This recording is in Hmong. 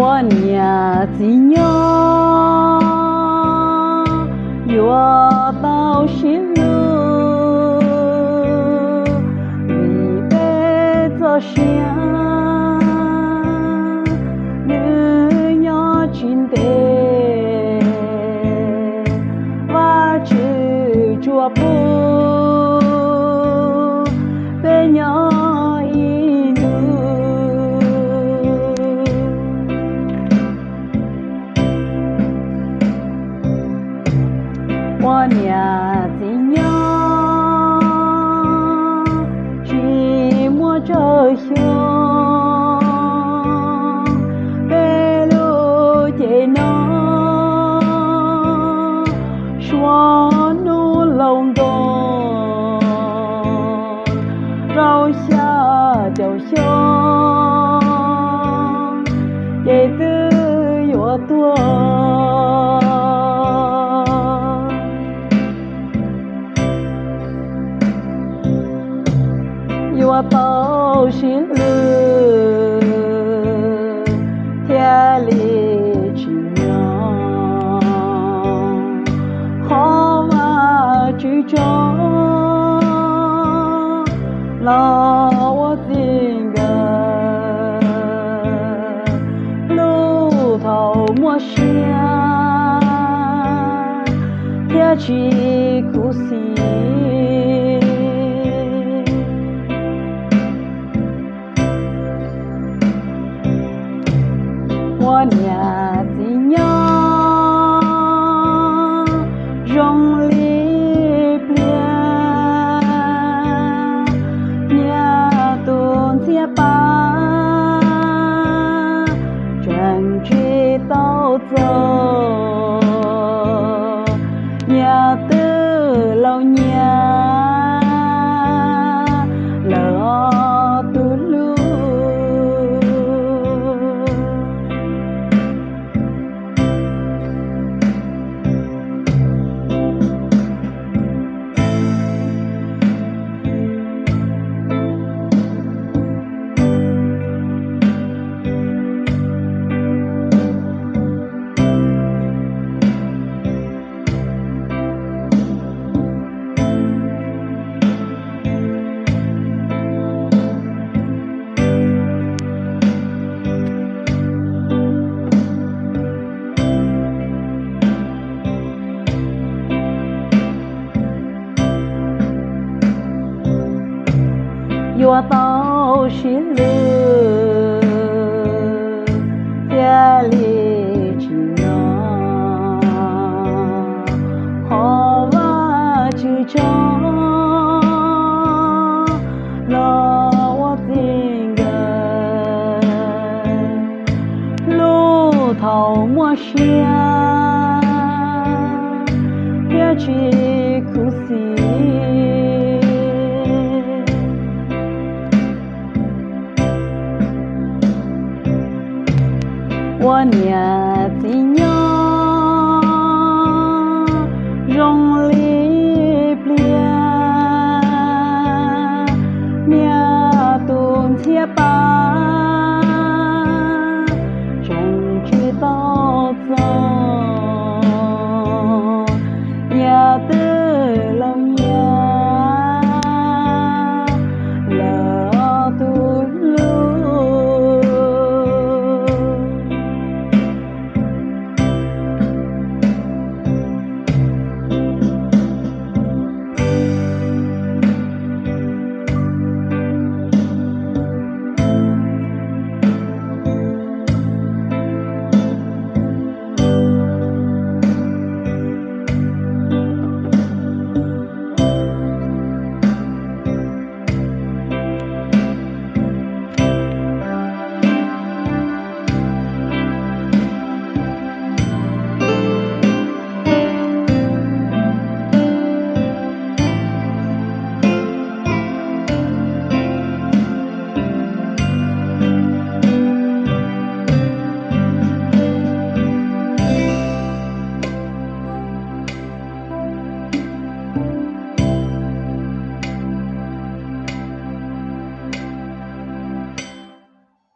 Ua niam txiv nyob yuav tau sib hlub, vim peb txoj sia nws nyob tsis ntev. Vajtswv tsuas pub peb nyob ib ntus. Ua niam txiv nyob tsis muaj tsawg xyoo, peb lub cev no suav hnub laus nto rau xya caum xyoo, ces twb yuav tuag. Yuav tau sib hlub thiaj li tsim nyog qhov Vajtswv tso los ua txij nkawm. Hlub thaum muaj sia thiab tsis khuv xim. Ua niam txiv nyob zoo li pliag, nyias tus ntxhiab pab tseem tsis tau txog, nyias twb laus nyias lawm ob tug hlub. Yuav tau sib hlub thiaj li tsim nyog qhov Vajtswv tso los ua txij nkawm. Hlub thaum muaj sia thiab tsis khuv xim. Ua niam txiv nyob